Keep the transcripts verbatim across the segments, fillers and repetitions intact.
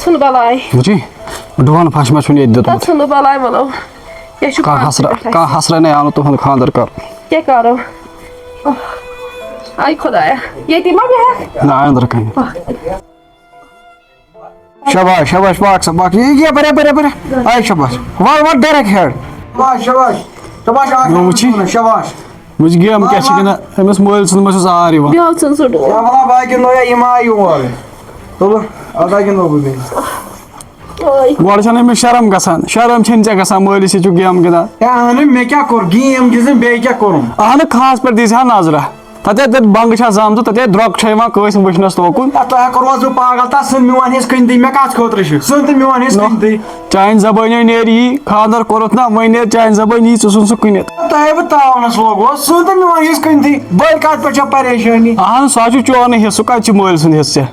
ژھٕن بلاے۔ وٕچھی، ڈُہن پھش ما چھُن ییٚتہِ دیُتمُت۔ ژھٕن بلاے وَلو۔ یہِ چھُ کانٛہہ پانسٕے حسرا، پٮ۪ٹھ اَسہِ۔ کانٛہہ حسرا نے آو نہٕ تُہُنٛد خانٛدر کَرُن۔ کیٛاہ کَرو؟ اوہ، آے خۄدایا، ییٚتی ما بیٚہکھ؟ نہ، أنٛدرٕ کَنہِ۔ پَکھ۔ شاباش، شاباش، پاک سا، پاک۔ یہِ، یہِ، بَرے، بَرے، بَرے۔ آے شاباش۔ وَل، وَل، direct head۔ شاباش، شاباش۔ شاباش، اَکھ نو وٕچھی۔ شاباش۔ وٕچھ game کیٛاہ چھِ گِنٛدان، أمِس مٲلۍ سُنٛد ما چھُس آر یِوان۔ بیٚہو ژھٕن سُہ ڈوٗر۔ یا وَلا باقی نو یا یِم آے یور۔ تُلہٕ، اَدا گِنٛدو بہٕ بیٚیہِ۔ آے۔ گۄڈٕ چھَنہٕ أمِس شرم گژھان، شرم چھَنہٕ ژےٚ گژھان، مٲلِس سۭتۍ چھُ game گِنٛدان۔ ہے اَہنُو، مےٚ کیٛاہ کوٚر؟ Game دِژٕم، بیٚیہِ کیٛاہ کوٚرُم؟ اَہنہٕ، خاص پٲٹھۍ دیٖزِ ہا نظرہ۔ تَتہِ، تَتہِ بنٛگہٕ چھا زامژٕ، تَتہِ درٛۄکھ چھا یِوان کٲنٛسہِ وٕچھنَس توکُن۔ ہے، تۄہہِ ہا کوٚروٕ بہٕ پاگل، تَس ژھٕن میون حِصہٕ کٕنتھٕے، مےٚ کَتھ خٲطرٕ چھُ؟ ژھٕن تہٕ میون حِصہٕ نو۔ کٕنتھٕے۔ چانہِ زبٲنۍ نیرِ یی، خانٛدر کوٚرُتھ نا، وۄنۍ نیرِ چانہِ زبٲنۍ یی، ژٕ ژھٕن سُہ کٕنِتھ۔ تۄہہِ بہٕ تاونَس لوگوس، ژھٕن تہٕ میون حِصہٕ کٕنتھٕے، بٔلۍ کَتھ پٮ۪ٹھ چھےٚ پریشٲنی؟ اَہن، سُہ ہا چھُ چونٕے حِصہٕ، سُہ کَتہِ چھُ مٲلۍ سُنٛد حِصہٕ ژےٚ؟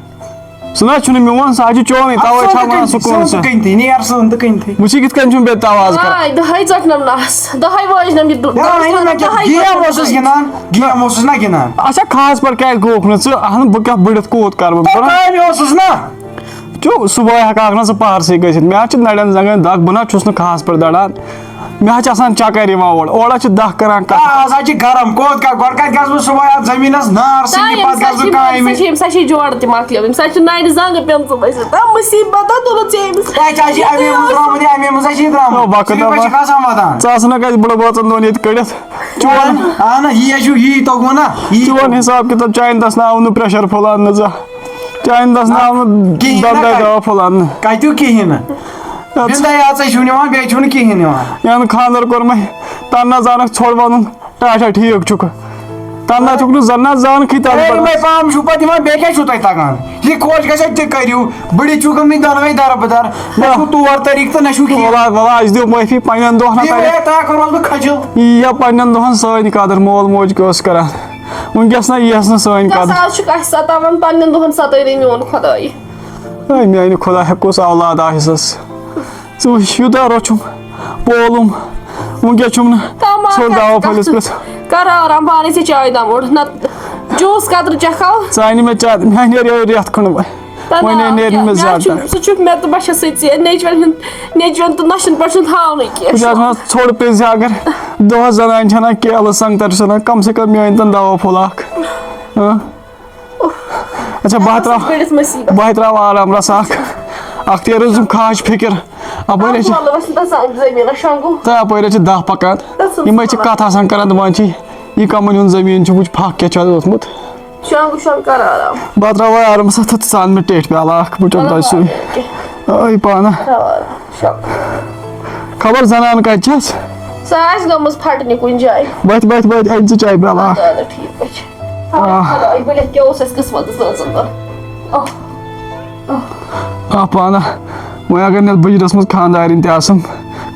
سُہ نہ حظ چھُنہٕ میون، سُہ حظ چھُ چونٕے، اَدٕ تَوَے ژھٕن چھا تہٕ وَنان کٕنتھٕے، سُہ کٕن ژھٕن سا۔ تہٕ کٕنتھٕے، نیر ژھٕن تہٕ کٕنتھٕے۔ وٕچھ یہِ کِتھ کٔنۍ چھُ مےٚ تہِ آواز کران۔ آے، دَہَے ژَٹنَم نَس، دَہَے وٲجنَم یہِ ڈُ-، ہے، دَہَے وۄنۍ مےٚ کیٛاہ، دَہَے game ژَٹنَم اوسُس نَس۔ گِنٛدان، game اوسُس نہ گِنٛدان۔ اچھا، خاص پٲٹھۍ کیٛازِ گوٚوُکھ نہٕ ژٕ؟ اہن، بہٕ کیٛاہ بٔڑِتھ کوٗت کَرٕ بہٕ؟ تہٕ بہٕ نہ کامہِ اوسُس نہ۔ چھُ صُبحٲے ہٮ۪کہٕ ہاکھ نہٕ ژٕ پَہرسٕے گٔژھِتھ، مےٚ حظ چھِ نَرٮ۪ن زنٛگَن دَگ، بہٕ نہ حظ چھُس نہٕ خاص پٲٹھۍ دَران۔ مےٚ حظ چھِ آسان چکر یِوان اورٕ، اورٕ حظ چھِ دَہ کران کَتھ۔ آ، آز حظ چھِ گرم، کوٚت گژھٕ؟ گۄڈٕ کَتہِ گژھٕ بہٕ صُبحٲے اَتھ زٔمیٖنَس نار ژٕ سٕنٛدِ یہِ پَتہٕ گژھٕ بہٕ کامہِ۔ أمِس حظ چھِ یورٕ تہِ مۄکلیمٕتۍ، أمِس حظ چھِ نَرِ زنٛگہٕ پیٚمژٕ ؤسِتھ۔ آ، مُصیٖبت، آ، تُلُتھ ژےٚ أمِس۔ ہے، ژےٚ حظ چھِ اَمے منٛز درٛامُت، یہِ اَمے منٛز حظ چھِ یہِ درٛامُت۔ آ، وقت صرف حظ چھِ آباد۔ کھسان واتان۔ ژٕ آسہٕ نہ کَتہِ بٕڈٕ بٲژَن دۄن ییٚتہِ کٔڑِتھ۔ چون، اہن، یی حظ چھُ، یی توٚگوُن نا، یی چون توٚگوُن۔ حساب کِتاب، چانہِ دَس نہٕ آو نہٕ pressure پھُلان نہٕ زانٛہہ۔ چانہِ دَس نہٕ آو نہٕ کِہیٖنۍ نہ دَندَے کَتہِ۔ دوا پھُلان نہٕ۔ کَتیُک کِہیٖنۍ نہٕ؟ اَدٕ بِندَے یٲژَے چھُو نِوان، بیٚیہِ چھُو نہٕ کِہیٖنۍ نِوان۔ یَنہٕ خانٛدر کوٚر مےٚ، تَنہٕ نہ زانَکھ ژھوٚر وَنُن، اچھا ٹھیٖک چھُکھ۔ تَنہٕ نہ چھُکھ نہٕ زَن نہ زانکھٕے تَنہٕ ہے، پَتہٕ۔ یِمَے پام چھُو پَتہٕ یِوان، بیٚیہِ کیٛاہ چھُو تۄہہِ تَگان؟ یہِ خۄش گژھِ تہِ کٔرِو، بٕڈِ چھُو گٔمٕتۍ دۄنوَے دَربٕدَر، نہ چھُو طور طریٖقہٕ تہٕ نہ چھُو کینٛہہ۔ وَلہٕ حظ، وَلہٕ حظ، اَسہِ دِیِو معٲفی پنٛنٮ۪ن دۄہَن یہِ ہَتھ۔ وَے تۄہہِ کوٚروٕ بہٕ خجل۔ یہِ یا پنٛنٮ۪ن دۄہَن سٲنۍ قدٕر مول موج کیٛاہ اوس کَران، وٕنکیٚس نہ یِیَس نہٕ سٲنۍ ژےٚ قدٕر۔ سا حظ چھُکھ اَسہِ سَتاوان، پنٛنٮ۪ن دۄہَن سَتٲوِنۍ میون خۄداے۔ اے میٛانہِ خۄدا، ہٮ۪کوس اولاد آسٮ۪س۔ ژٕ وٕچھ، یوٗتاہ روٚچھُم، پولُم، وٕنکیٚس چھُم نہٕ تَمام ژھوٚر کَتھ دوا کَتھ پھٔلِس پٮ۪ٹھ۔ کَرٕ آرام، پانَے ژےٚ چاے دامُت۔ نہ جوٗس قطرٕ چَکھاو۔ ژٕ اَنہِ مےٚ چاے، مےٚ نیرِ یورٕ رٮ۪تھ کھنٛڈ وۄنۍ۔ تَمام وۄنۍ ہے نیرِ نہٕ کیٛاہ؟ مےٚ مےٚ حظ زیادٕ چھُ، ٹایم۔ سُہ چھُکھ مےٚ تہٕ بہٕ چھَس سۭتۍ ژےٚ نیٚچوٮ۪ن ہُنٛد، نیٚچوٮ۪ن تہٕ نۄشَن پٮ۪ٹھ چھُنہٕ تھاونٕے کینٛہہ۔ بہٕ چھُس آسان ژھوٚر پیٚزِ اگر دۄہَس زَنان چھَنہ کیلہٕ سنٛگتر چھُس اَنان، کَم سے کَم میٛٲنۍ تَن دوا پھوٚل اَکھ۔ ہاں؟ اچھا، بہٕ ہا ترٛاو، بٔڑِس مُصیٖبت۔ بہٕ ہا ترٛاو آرام رَس اَکھ۔ اَکھ تہِ روٗزُم خاص فِکِر۔ اَپٲرۍ حظ چھِ، وَلہٕ وَسُن تَس زٔمیٖنَس شۄنٛگُن۔ تہٕ اَپٲرۍ حظ چھِ دَہ پَکان۔ تَس یِمَے چھِ کَتھ آسان کَران، دَپان چھِ، یہِ کَمَن ہُنٛد زٔمیٖن چھُ، وٕچھ پھَکھ کیٛاہ چھُ اَتھ ووٚتھمُت۔ شۄنٛگُن شۄنٛگ کَر آرام۔ بہٕ ہا ترٛاوٕ آرام سان تہٕ ژٕ اَن مےٚ ٹیٚٹھۍ پیٛالہٕ اَکھ، بہٕ چَمہٕ تۄہہِ سُے۔ آے پانہٕ۔ ترٛاو آرام، شۄنٛگ۔ خبر زَنان کَتہِ چھَس؟ سۄ آسہِ گٔمٕژ پھَٹنہِ کُنہِ جایہِ۔ بَتھِ، بَتھِ، بَتھِ، اَنہِ ژٕ چاے پیٛالہٕ اَکھ۔ اَدٕ، اَدٕ، ٹھیٖک پٲٹھۍ۔ آ۔ خداے، بٔلِتھ کیٛاہ اوس اَسہِ قٕسمَتَس منٛز۔ آہ۔ آہ پانہ، وۄنۍ اگر نہٕ بٕجرَس منٛز خانٛدارِنۍ تہِ آسَن،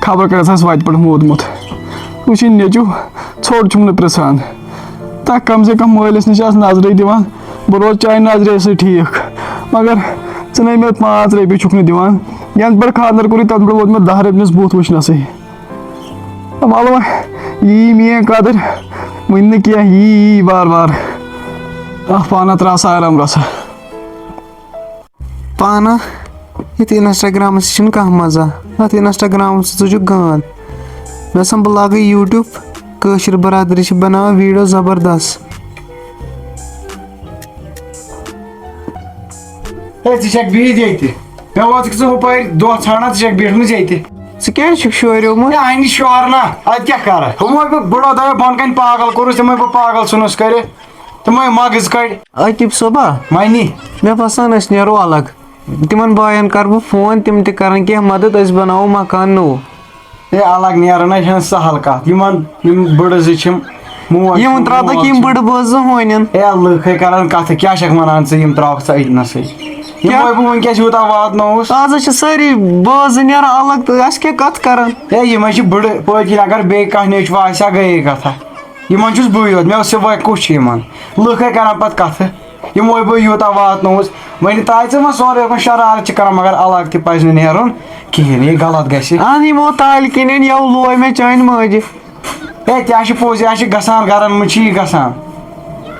خبر کَتٮ۪تھ آسہِ وَتہِ پٮ۪ٹھ موٗدمُت۔ وٕچھِنۍ نیٚچوٗ، ژھوٚٹ چھُم نہٕ پرٛژھان۔ تہ کم سے کم مٲلِس نِش آس نظرٕے دِوان، بہٕ روزٕ چانہِ نظرِ سۭتۍ ٹھیٖک۔ مگر ژٕ نے مےٚ پانٛژھ رۄپیہِ چھُکھ نہٕ دِوان۔ یَنہٕ پٮ۪ٹھ خانٛدر کوٚرُے، تَنہٕ پٮ۪ٹھ ووت مےٚ دَہ رۄپیہِ نِس بُتھ وٕچھنَسٕے۔ وَلہٕ وۄنۍ، یی میٛٲنۍ قدٕر، وٕنہِ نہٕ کینٛہہ، یی، یی وارٕ وارٕ۔ اَکھ پانہ ترٛاو سا آرام رَژھا۔ پانہ، یَتھ Instagram-س چھُنہٕ کانٛہہ مَزہ۔ اَتھ Instagram-س ژٕ چھُکھ گانٛد۔ مےٚ سَمبہٕ لاگٕے YouTube، کٲشِر برادری چھِ بَناوان video زبردست۔ ہے، ژٕ چھَکھ بِہِتھ ییٚتہِ۔ مےٚ ووتُکھ ژٕ ہُپٲرۍ دۄہ ژھانٛڈان، ژٕ چھَکھ بیٖٹھمٕژ ییٚتہِ۔ ژٕ کیٛازِ چھُکھ شورِومُت؟ ہے، اَنہِ شور نہ، اَتہِ کیٛاہ کَرٕ؟ ہُمو بہٕ بٕڈو دۄیو بۄنہٕ کَنہِ پاگل کوٚرُس، تِمَے بہٕ پاگل ژھُنُس کٔرِتھ۔ تِمَے مَغٕز کٔڑۍ۔ عاقب صٲبا، وَنہِ؟ مےٚ باسان، أسۍ نیرو الگ۔ تِمَن باین کَرٕ بہٕ فون، تِم تہِ کَرَن کینٛہہ مدد، أسۍ بَناوو مکان نوٚو۔ ہے، الگ نیرُن ہے چھَنہٕ سہل کَتھ۔ یِمَن، یِم بٕڈٕ زٕ چھِم، موج یِم چھِم، ترٛاو تہٕ موج یِم چھِم۔ بٕڈٕ بٲژ زٕ ہونٮ۪ن۔ ہے، لُکھ ہے کَرَن کَتھٕ، کیٛاہ چھَکھ وَنان ژٕ، یِم ترٛاوکھ ژٕ أتنَسٕے۔ یِمَے کیٛاہ؟ بہٕ وٕنکیٚس یوٗتاہ واتنووُس۔ آز حظ چھِ سٲری بٲژ زٕ نیران الگ تہٕ اَسہِ کیٛاہ کَتھ کَرَن؟ ہے، یِمَے چھِ بٕڈٕ پٲٹھۍ، اگر بیٚیہِ کانٛہہ نیٚچوٗ آسہِ ہا، گٔیے کَتھا۔ یِمَن چھُس بٕے یوت، مےٚ اوس سُہ وۄنۍ کُس چھُ یِمَن؟ لُکھ ہے کَرَن پَتہٕ کَتھٕ۔ یِمو بہٕ یوٗتاہ واتنووُس، وۄنۍ تاے ژٕ وۄنۍ سورُے یوکُن شرارت چھِ کران، مگر الگ تہِ پَزِ نہٕ نیرُن کِہیٖنۍ، یہِ غلط گژھِ۔ اہن، یِمو تالہِ کِنٮ۪ن یَوٕ لوے مےٚ چانہِ مٲجہِ۔ ہے، تہِ ہا چھِ پوٚز، یہِ ہا چھِ گژھان، گرن منٛز چھِ یہِ گژھان۔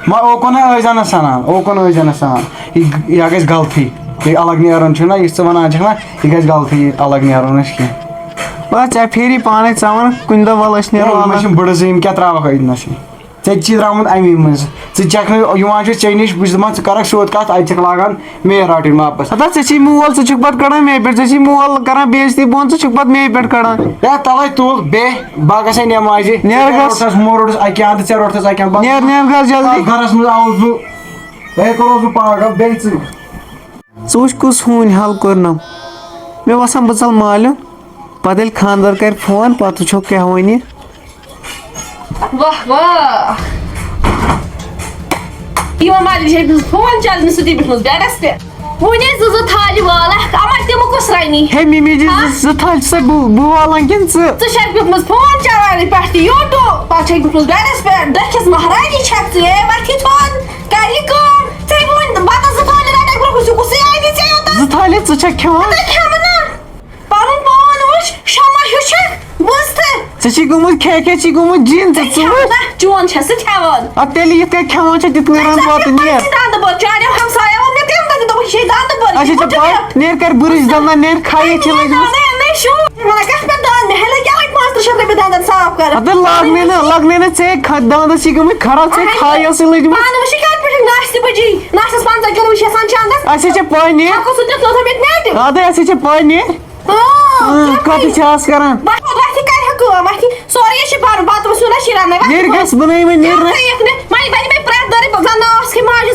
مہ اوکُن ہے ٲسۍ زِ نہٕ سَنان، اوکُن ٲسۍ زِ نہٕ سَنان، یہِ، یہِ ہا گژھِ غلطی۔ یہِ الگ نیرُن چھُنہ، یُس ژٕ وَنان چھَکھ نہ، یہِ گژھِ غلطٕے الگ نیرُن اَسہِ کینٛہہ۔ بَس، ژےٚ پھیری پانَے، ژٕ وَن کُنہِ دۄہ، وَلہٕ أسۍ نیرو ہے، یِم الگ۔ چھِنہٕ بٕڑٕ زٕ، یِم کیٛاہ ترٛاوَکھ أتنَسٕے؟ ژےٚ تہِ چھی درٛامُت اَمی منٛز۔ ژٕ چھَکھ نہٕ یِوان چھُ ژےٚ نِش، بہٕ چھُس دَپان، ژٕ کَرَکھ سیوٚد کَتھ، اَتہِ چھَکھ لاگان مے رَٹٕنۍ واپَس۔ ہتا، ژےٚ چھی مول، ژٕ چھُکھ پَتہٕ کَڑان مے پٮ۪ٹھ، ژےٚ چھی مول کَران بے عزتی بۄن، ژٕ چھُکھ پَتہٕ مے پٮ۪ٹھ کَڑان۔ ہے، تَلَے تُل، بیٚہہ، بہٕ گژھٕ ہے نٮ۪مازِ۔ نیر ژےٚ گژھ۔ روٚٹتھَس مول روٚٹتھَس اَکہِ اَنٛدٕ، ژےٚ روٚٹتھَس اَکہِ اَنٛدٕ۔ نیر، نیر گژھ جلدی۔ اَتھ گَرَس منٛز آوُس بہٕ۔ ہے، کوٚرُس بہٕ پاگل، بیٚہہ ژٕ۔ ژٕ وٕچھ کُس ہوٗنۍ حال کوٚرنم۔ مےٚ باسان بہٕ ژَلہٕ مالیُن، پَتہٕ ییٚلہِ خانٛدار کَرِ فون، پَتہٕ وٕچھو کیٛاہ وَنہِ۔ واہ واہ۔ یِمو مالِک چھِ أمِس فون چلنہٕ سۭتی بیٖٹھمٕژ بیڈَس پٮ۪ٹھ۔ وُنہِ زٕ زٕ تھالہِ والَکھ، اَما تِمہٕ کُس رَنہِ؟ ہے مِمی جی، ہا؟ زٕ، زٕ تھالہِ چھِ سا بہٕ، بہٕ والان کِنہٕ ژٕ؟ ژٕ چھَکھ بیٖٹھمٕژ فون چلاونہٕ پٮ۪ٹھ تہِ YouTube، پَتہٕ چھَکھ بیٖٹھمٕژ بیڈَس پٮ۪ٹھ، دٔچھِس مہرازی چھَکھ ژٕ، ہے وۄتھ یہِ تھوٚد۔ کر یہِ کٲم، ژےٚ ووٚن بَتَس زٕ تھٲومٕتۍ رَٹَکھ برٛونٛہہ کُن، سُہ کُسٕے آیہِ ژےٚ یوٚتَتھ؟ زٕ تھالہِ ژٕ چھَکھ کھٮ۪وان؟ ژٕ کھٮ۪مہٕ نہ۔ پَنُن پان وٕچھ، شمع ہیوٗ چھَکھ، بوز تہٕ۔ ژےٚ چھی گوٚمُت کھے کھے چھی گوٚمُت جِن، ژٕ، ژٕ ژٕ کھٮ۪مہٕ وٕچھ۔ نہ، چون چھَس ژٕ کھٮ۪وان۔ اَدٕ تیٚلہِ یِتھ کٔنۍ کھٮ۪وان چھِ، تِتھ کٔنۍ رَن ژےٚ پَتہٕ چھَکھ نیر۔ پَنٕنۍ دَنٛدٕ بٔر، چاریو ہمسایو ووٚن مےٚ تَمہِ دۄہ، دوٚپُکھ، یہِ چھے دَنٛدٕ بٔر، اَچھا، یہِ ژےٚ چھُ پَے، پَتہٕ نیر کَر بُرٕش دَنٛدَن، نیر کھا یہِ چھِ لٔجمٕژ۔ نہ، نہ، نہ، شو۔ وَنان، گژھ مےٚ دَنٛد، مےٚ ہیٚلہِ کیٛاہ لَگہِ پانٛژھ ترٕٛہ شیٚتھ رۄپیہِ دَنٛدَن صاف کَران؟ اَدٕ لاگ مےٚ نہ، لَگ مےٚ نہ، ژےٚ کھا-، دَنٛدَس چھِ گٔمٕتۍ خراب، ژےٚ اَہَن۔ کھا یہِ ٲسٕے لٔجمٕژ۔ پانہٕ وٕچھ یہِ کَتہِ پٮ۪ٹھ ناشتہٕ بَجی، ناشتَس پنٛژاہ کِلوٗ چھِ آسان چَندَس۔ اَسہِ چھِ پَے نیر۔ اَکھ اوس سُہ دیُت نوتھا مےٚ تہِ نیر تہِ۔ اَدٕ اَسہِ چھِ پَے نیر۔ اۭں، اۭں، کَتہِ چھِ آز کَران؟ بَس، وۄتھِ کَرِ ہا کٲم، وۄتھِ سورُے یہِ چھِ بَرُن، بَتہٕ وَسُن نہ شِرَن نہ وَتھ۔ نیر گژھ بَنٲیِو وۄنۍ نیر۔ ژٕ یِکھ نہٕ، وۄنۍ بَنہِ مےٚ پرٛٮ۪تھ دۄہ بہٕ زَن ناو ژھٕے ماجہِ